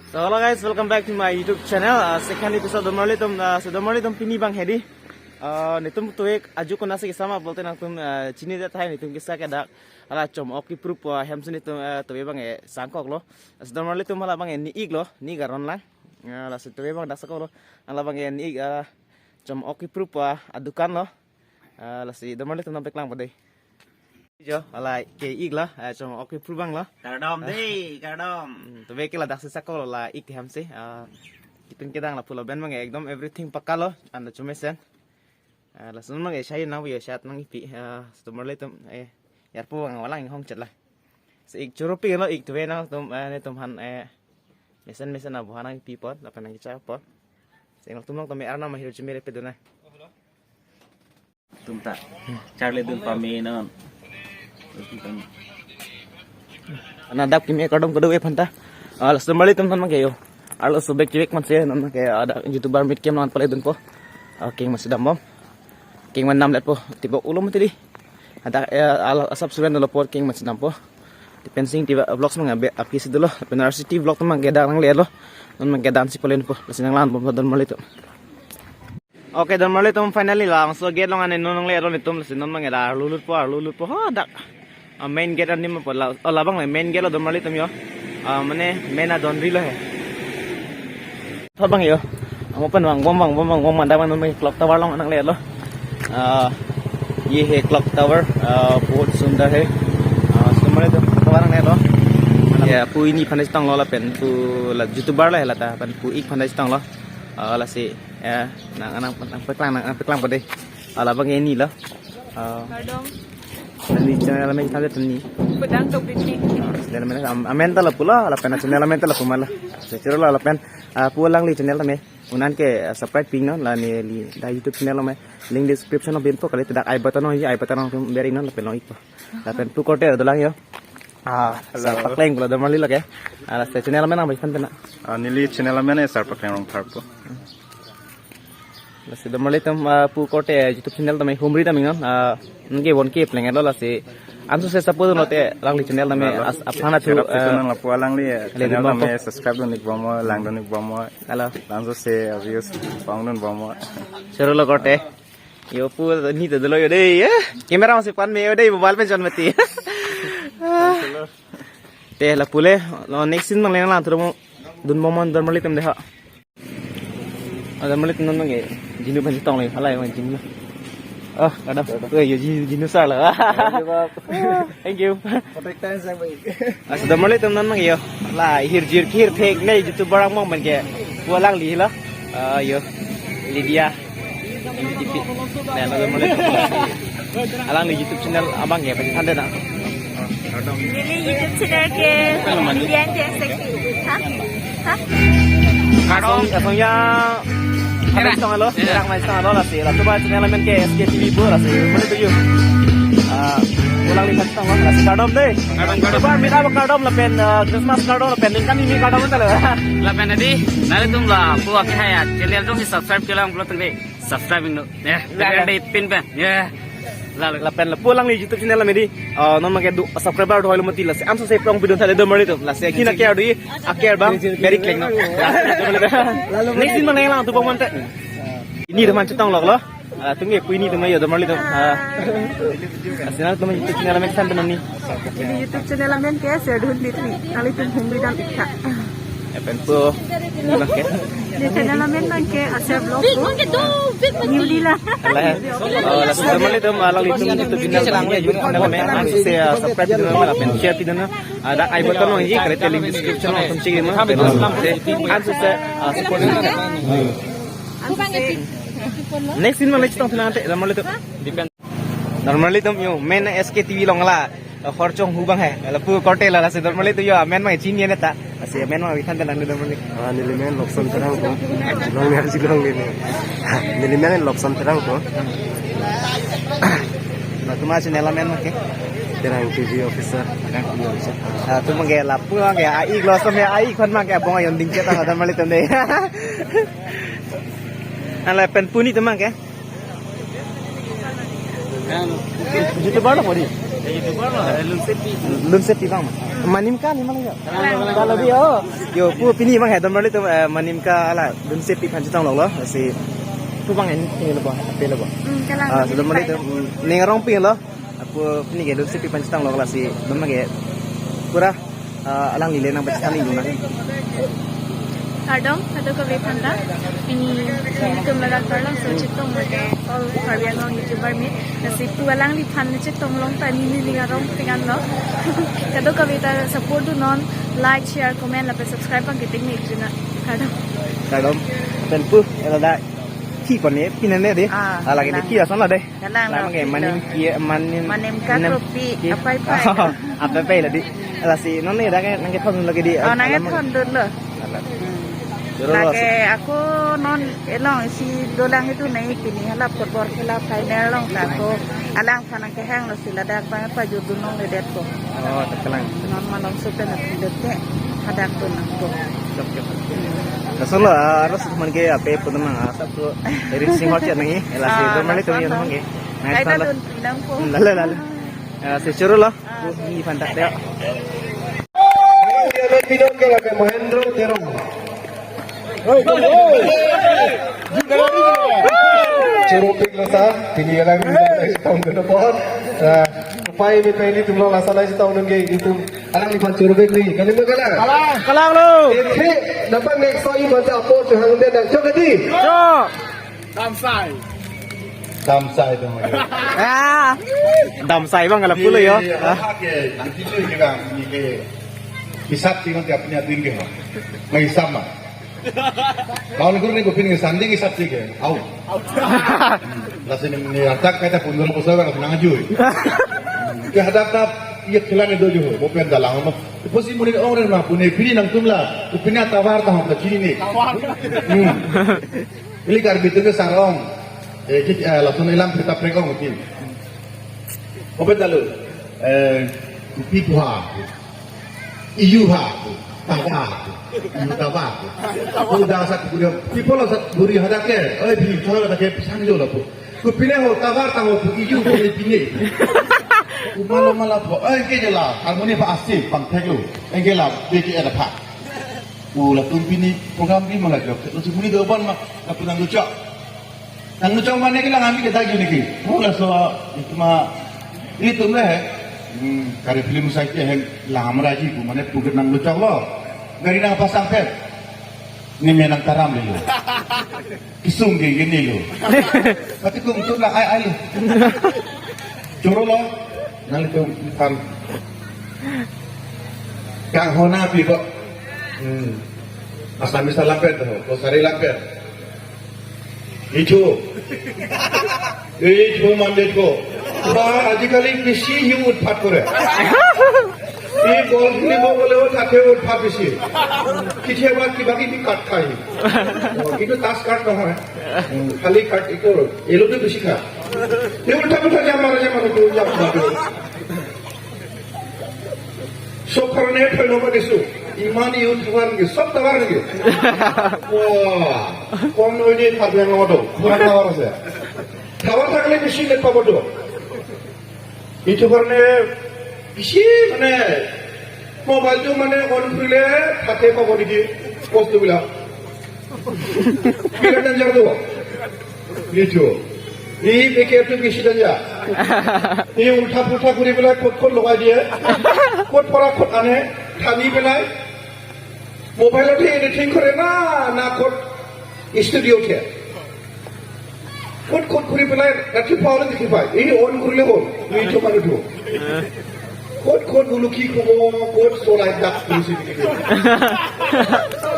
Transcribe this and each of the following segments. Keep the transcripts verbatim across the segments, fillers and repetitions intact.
So hello guys, welcome back to my YouTube channel. Uh, second episode Don Marli atum, uh, so Don Marli atum pini abang hedi. Uh, netum tuek aju konatsi kesama pulote nangtum, uh, chini det hai netum kesa ke dak. Hala chom-ok kipru pu ahemsi netum, uh, tuek abang e sangkoklo. So Don Marli atum hala abang e ni-iklo, ni-ik aron lang. Uh, lasi tuek abang dak sangkoklo. Hala abang e ni-ik, uh, chom-ok kipru pu adukan lo. Ah, lasi Don Marli atum nangpeklang po dei. Jo, hala ke-iklo, ah, chom-ok kipru abanglo. Kardom dei, kardom. Hmm, tuek ke ladak si sangkoklo la-ik hemsi. Ah, kitung kedang lapulo ben abang e ekdom everything pakka lo, anda chomesen. Ah, lason abang e shai nang bio shat nangpi, ah, Don Marli atum, eh, yarpu abang walang inghong chet la. Si-ik choro pi lo, ik tuek nangtum, eh, netum aphan, eh, mesen mesen aboha nangpi apot, lapen nangkecha apot. Si-ik nangtum along tame arnam ahirjume repedo na. Tum ta. Charli dun pame non. Ana dak kimi kardom kedo-e aphanta. Ah, lasi Don Marli atum non abang ke jo. Arlo sobek chibek mansi non abang ke ada YouTuber meet camp non pale dunpo. Ah, keng mansi dambom. Keng man namletpo. Tibok ulo mati di. Ada, eh, al asap suren dolo apor keng mansi dampo. Di Pensing Tiwa vlogs abang abe apisi dolo. Pen R C T vlog atum abang ke dak nanglelo. Non abang ke dance palen po. Lasi nanglangbom Don Marli atum. Okay, Don Marli atum finally labangso gate along ane non nanglelo netum, lasi non abang ke dak arlu lutpo, arlu lutpo. Ho dak. Ah, main gate anim po la. Oh, labang le main gate lo Don Marli atum jo. Ah, mane main adon ri lo he. Tho abang jo. Amo pen vangbom, vangbom, vangbom, manda man non clock tower along nanglelo. Ah, ye hai clock tower, ah, bahut sundar hai. Ah, so Don Marli atum clock tower nanglelo. Ya, pu ini aphan chetonglo lapen pu la YouTuber lo he lata, lapen pu-ik aphan chetonglo. Ah, lasi, ya, nang, nang, nangpeklang, nang, nangpeklang po dei. Hala abang ini lo. Ah, kardom. Ni channel amen tadi tani. Pedang tok diti. Ah, channel amen am-, amen ta lapulo, lapen channel amen ta lapu ma la. Sechero la lapen, ah, pu alangli channel tame. Un-an ke, ah, subscribe pi non la neli dak YouTube channel tame. Link description along pinpo kali, dak I button along, I button along tum beri non lapen long-ikpo. Lapen pu korte dolang jo. Ah, hello. Sarpakleng pulo Don Marli lo ke. Ah, lasi channel amen nangpachethan pena. Ah, neli channel amen e Sarpakleng Rongphar pu. Lasi Don Marli atum, ah, pu korte YouTube channel tame humri tame non. Ah, nangke one K plenglo lasi. Ansose support dun lote alangli channel tame. Hello. As aphan athu, share up, ah, nang lapu alangli, eh, le channel dun tame po. Subscribe dun-ik bomnon, lang dun-ik bomnon. Hello. Langsose views pangdun bomnon. Sero lo korte. Jo pu ni ta dolo jo dei, eh. Camera masih pan me jo dei, mobile pen chon mati. Te lapu le, lo next scene abang le nanglang thurung dunbomnon Don Marli atum dei ha. Ah, Don Marli atum non abang ke jinu aphan chetonglo, halai abang jinu. Oh, kadam. Oh, jo jinu, jinu sar lo. Thank you, Bab. Thank you. Perfect time sang baik. Ah, so Don Marli atum non abang jo. La hirjir hirthek ne YouTuber angbong abang ke. Pu alangli lo. Ah, jo. Lydia. N T P. Nah, Don Marli atum. Alangli YouTube channel abang ke, pachethan dei nang. Neli YouTube channel ke Lydia N T S X. Ha? Ha? Kardom. Asong, asong ya. Kera. Apa isong lo? Ya. Kera mai isong lo lasi. Latum ba channel amen ke S K T V pu lasi. Mari tuju. Ah, pu alangli pachetonglo lasi kardom dei. Kardom, kardom. Bar mit apa kardom lapen, ah, Christmas kardom lapen ningkan ini kardom ta lo. Lapen adi, nanglitum lapu akhai channel jongsi subscribe ke lang pulo tangte. Subscribe ing do. Ya, ya, ya. Dei pin pen. Ya. Lalu. Lapen lapu alangli YouTube channel tame dei. Oh, non abang ke do subscriber do hoilo mati lasi. Ansose prong pidun tha dei Don Marli atum. Lasi kina ke adu, akhir abang, very clean no. Next scene abang nanglang thubomnon te. Ini teman chetonglo lo. Ah, tung ke pu ini teman jo Don Marli atum. Ah. Lasi nangtum YouTube channel amen chethan pena ni. Neli YouTube channel amen ke Serdun Ditni. Nanglitum humri dam-ik tha. Lapen pu, ini abang ke. Neli channel amen abang ke Asher Vlog pu. New Dila. Alah. Oh, lasi Don Marli atum, ah, alanglitum YouTube channel abang ke YouTube channel amen. Ansose, ah, subscribe pidun lapen share pidun. Ah, dak I button along ji, kali te link description along tum chek ma. Ansose, ah, support. Ansose. Next scene abang le chetong thunang te, Don Marli atum. Don Marli atum jo, main S K T V along la, hor chonghu abang he. Lapu korte la, lasi Don Marli atum jo, main abang chini ne ta. Lasi main abang chethan dei nang Don Marli. Ah, neli main Lobson Terang pu. Long ni, long ni. Neli main Lobson Terang pu. Latum channel amen abang ke. Terang T V officer. Terang T V officer. Ah, latum abang ke lapu abang ke, a-ik lo, so me a-ik kon abang ke, abong ayon ding chet ta Don Marli atum dei. Lapen pu ini atum abang ke. YouTuber lo po dei. Lunsepi. Lunsepi abang ma? Manimka ni mana ya? Kalau dia, oh. Yo, pu pini abang he, Don Marli atum, eh, Manimka hala Lunsepi aphan chetong longlo, si pu abang ini, ini lo ba, apa lo ba? Hmm, kalang. Ah, so Don Marli atum, hmm, ning arong pilo. Pu pini ke Lunsepi aphan chetong longlo si, Don Marli ke pura, ah, alangli le nangpachethan longlo. Kardom, kadokave aphanta. Pini, pini tum ladak Karlangso chetong lake all Karbi Anglong YouTuber meet. Lasi pu alangliphan chetong long ta neli ning arong pingan lo. Kadokave ta support dunnon, like, share, comment, lapen subscribe abang kiting ni juna. Kardom. Kardom. Pen pu, ela da. Thi pon ne, phi ne ne de. Ah, ala ke ne kalang. Thi ason la de. Kalang. Lama lo ke thi manim lo. Ki, manim, Manimka manim kropi, ki. Apai pai. Apai pai la di. Lasi non ne da ke nangkethon lagi di. Oh, alam nangkethon dun lo. Alam. Hmm. Joro lo lake si. Ako non elong isi dolang itu nai pini hala football khela final along ta ako alangphan nangkehang lo si ladak abang pajut dun longle det ko. Oh, ta kalang. Non malom supen aphi det ke hadak tu nangko. Jok, jok. Lason lo, ah, ros man ke ape pu teman, ah, sab tu eri sing hot chat nangji. Lasi, ah, Don Marli atum lason yan lo. Nangke. Nice. Kaita lo. Dun pinang ko. Hmm, lalo, lalo. Ah, si choro lo. Ah, bu, si. Ni pantak deo. Dia pinang ke lake Mahendra Terang. Choro pik lo sa, pini alang tahun ke depan. Ah, pai mi pai nelitum lo lasa nai tahun ke nelitum alangliphan choro pik ni. Kali mo kala? Kalang. Kalang lo. Eke, dapat next time baca apa tu hang dia nak cok di. Cok. Damsai. Damsai tu mo. Ah. Damsai abang kalau pulo yo. Iya, iya, ah. Oke, nanti tu juga ni ke. Hisap sih nanti apni adin ke. Mai hisap ma. Kawan guru ni kopin ke sanding isap sih ke. Au. Lasi ni, ni atak kaita pun guru poso ka nang ajui. Ke hadak tap, iya khilan do jo, bo pen dalang mo. Posi muni ong ren ma pune pini nangtum la, pini tovar ta hok chini ni. Tovar. Hmm. Ili Karbi atum ke sarong. Eh, ki, eh, lason ilam kita prekong mungkin. Obe talu. Eh, kopi puha. Iyu ha, tawa, iyu tawa. Pu da sat buri, people sat buri hadak ke, oi, buri hadak ke, pisang jo lapu. Kopine ho, tovar ta ho, iyu ho, pine. Umalo mala po, oi, ke jela, harmoni pa asti, pang thek lo, engke la, de ke ada pa. U latum pini program di mala jok, lo si muni do ban ma, lapu nang luchok. Nang luchok mane ke lang ami kita gini ki. Oh, laso itu ma, itu meh. Hmm, kari film saya ke hen lam raji pu mane pu nang luchok lo. Gari nangpasang pet. Ni menang taram lo. Kisung ke gini lo. Tapi kum tu lah ai ai lo. Choro lo. Nang itu pan. Kang hona pi kok. Hmm. Asami salam pet ho, ko sari lam pet. Icho. Icho mande ko. Ba, ajikali bisi hi utpat kore. Ei bol khelibo bole o thake utpat bisi. Kithia ba kiba kibi kat khai. Oh, itu tas kat nohoi. Khali kat itu. Elo tu bisi kha. Ei ulta pulta jam mara jam mara tu jam mara. Sob karone thoi nangpa disu. Iman iyu tovar nangji, sob tovar nangji. Wah, kom noi ni thar yang ngodo. Pura tovar ase. Tovar thakle bisi net pabo do. Itu karone bisi mane mobile tu mane on korile thake pabo di post tu bila. Birat danger tu. Gitu. Ei beke tu bisi danger. Ei ulta pulta kuri pelai kot kot logai diye. Kot pora kot ane thani pelai. Mobile te editing kore na na kot studio te. Kot kot kuri pelai rati paul dikhi pai. Ei on korile ho. Ei tu manu tu. Kot kot bulu ki kubo kot solai dak bulu si.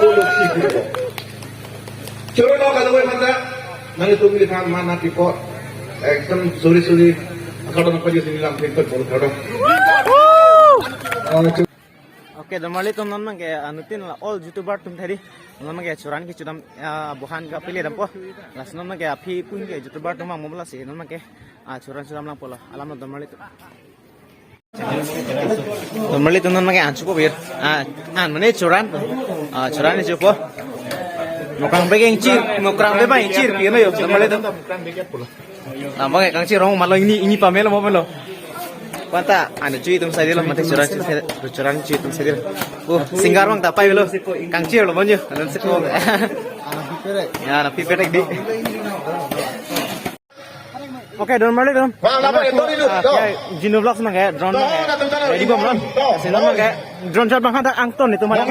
Bulu ki kubo. Choro lo kadokave aphanta, nangtum neliphan man na tipo, ekdom sorry sorry, kardom pajir sini lam pin pin bol kardom. Ah, chu- Okay, Don Marli atum non abang ke, ah, anuttin la all YouTuber atum thari, non abang ke choran kechudam, ah, bohan kapile dampo, laso non abang ke aphi pun ke YouTuber atum abang mo lasi, non abang ke, ah, choran chudam lang pulo, alam lo Don Marli atum. Don Marli atum non abang ke an chopo bir. Ah, an mane choran. Ah, choran ni chopo. Mokrang bek ingchir, mokrang bek ba ingchir pi ma yo, Don Marli atum. Ah, abang ke kangchir rong malo ini, ini pamelo mo pamelo. Panta, anu chui atum sai dilo, mate churang chui, churang chui atum sai dilo. Oh, singer bang ta pai lo. Kangchir lo bonjo, anam seko. Ya, na pipetek di. Okay, don marli don. Ah, okay, Genu Vlogs nangke, drone nangke. Ready bom lo. Sila nangke, drone shot bang hada angton itu mana.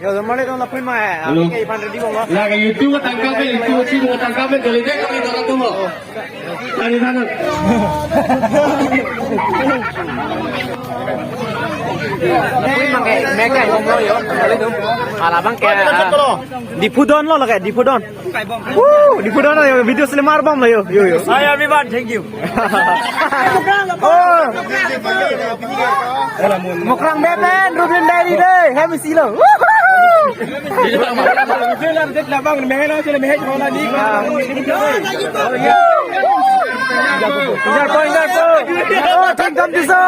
Yo, don marli don, lapen ma, eh, halo. Oke, ipan ready bom lo. Lagi YouTube tangkap, eh, YouTube, YouTube tangkap, eh, dari dia kami tolak dulu. Dari sana. Lapen ma ke, me kai bom lo yo. Marli don. Ala bang ke, ah, Diphu don lo lake, Diphu don. Woo, Diphu don lo yo, video selemar bom lo yo, yo, yo. Hi everyone, thank you. Oh. Mokrang Beben, Rubin Diary dei, hem isi lo. Woohoo. Rubin lam det labang, mehe na, sila mehe hola ni. Ah. Injar po, injar po. Oh, thank you, sir.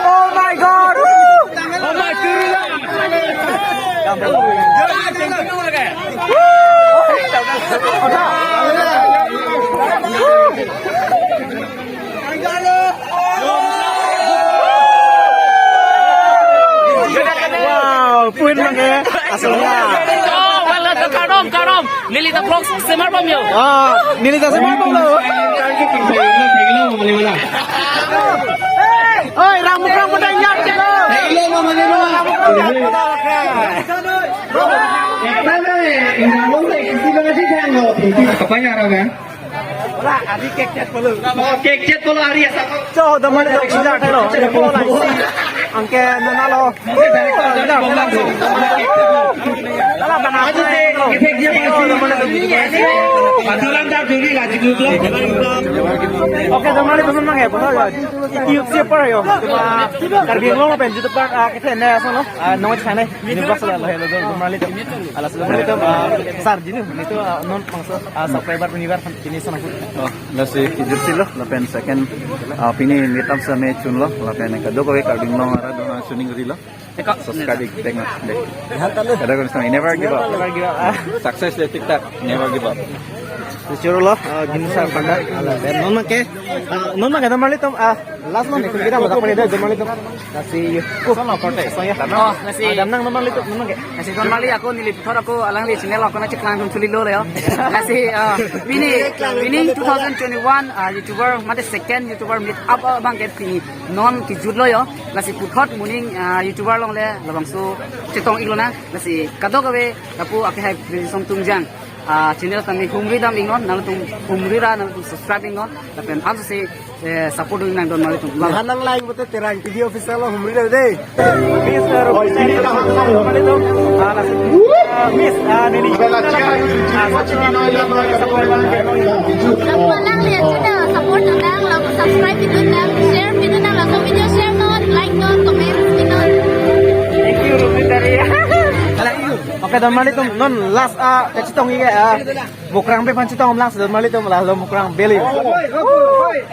Oh my God. Wow, pun bang ke. Aslinya. Oh, wala, karom, karom. Neli ta vlog selemar bom yo. Ah, neli ta selemar bom lo. Oi, rang mukrang pada ingat lo. Ekta na, eh, inang lo, eh, kisi bang si thang lo. Apa ya, orang ya? Ora, adi cake chat polo. Oh, cake chat polo, ari asa. Cho, damai lo, ingat lo. Anke nana lo. Okay, damai lo, teman-teman, ya, betul. Youth Shaper yo. Karbi Anglong lapen YouTube part, ah, kita ne asal lo. Ah, nong channel ini vlog sala lo, hello, damai lo. Ala sala lo, ah, sir, Genu, ini tuh, ah, non bangso, ah, subscriber pini bar pini sana. Oh, lasi kijut si lo, lapen second, ah, pini meet up sa me chun lo, lapen kadokave Karbi Anglong arat do-an chuning ri lo. Eko. Subscribe ik tengok deh. Kadokave sa, never give up. Never give up. Ah. Success de TikTok, never give up. Choro lo, ah, Genu sir panda. Ala, dan non ma ke, ah, non ma ke damai lo, ah, last lo ne, kita mau dapat ide damai lo. Lasi yo. Sono korte. Soya. Oh, lasi. Ah, damnang damai lo, non ma ke. Lasi don marli ako neli puthot ako alangli channel ako na chiklang thum chuli lo le yo. Lasi, ah, pini, pini two thousand twenty-one, ah, YouTuber, mate second YouTuber meet up, ah, bang ke pini non kijut lo yo. Lasi puthot moning, ah, YouTuber along le labangso chetong ik lonang. Lasi kadokave lapu ake hai Bridgestone Tungjang, ah, channel tame humri dam ik non, nangtum humri ra, nangtum subscribe ik non. Lapen ansi, eh, support dun nang don marli atum. Lahan nang lain bote Terang T V official lo humri dam dei. Miss, eh, Rupin Sari, marli atum. Ah, lasi, ah, Miss, ah, neli. Nang lihat channel, support. Nang lapu subscribe pitu nang, share pitu nang, laso video share non, like non, comment pitu non. Thank you, Ruby Dari. Okay, donmarlitum, non last, ah, kachetong ke, ah, Mukrang Bey aphan chetong lang, donmarlitum, lahelo Mukrang Bey li.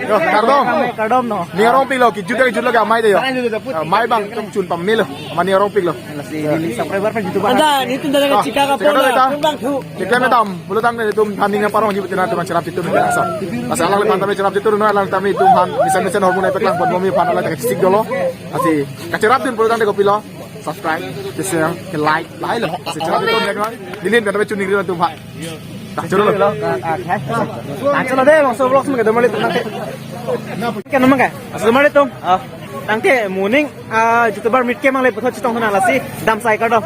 Yo, kardom. Kardom non. Ning arongpiklo, kejut kejut lo ke amei de yo. Ah, mei abang tum chun pamelo. Mane ning arongpiklo. Lasi neli subscriber aphan YouTube. Anda, netum dak Oh, chika ka chika pon dong, la, ita. Pon bang thu. Neklem atum, pulo tangte netum than ning parong jibut na teman cherap chitu na asap. Lasi alanglitum tame cherap chitu non, alanglitum tame itum aphan, mesen mesen hormone peklang pon momi aphan alang tak chisik dolo. Lasi kacherapdun pulo tangte kopilo. Subscribe, ke share, ke like, lahelo. Lasi cherap chitu na, neli tame chuningri atum aphan. Tak choro lo. Ah, ah, ah. Tak choro de, bangso vlogs mungkin donmarlitum nangke. Ke nama ke? Asal donmarlitum. Ah, nangke morning, ah, YouTuber meet ke mangle puthot chetong hona lasi, damsai kardom.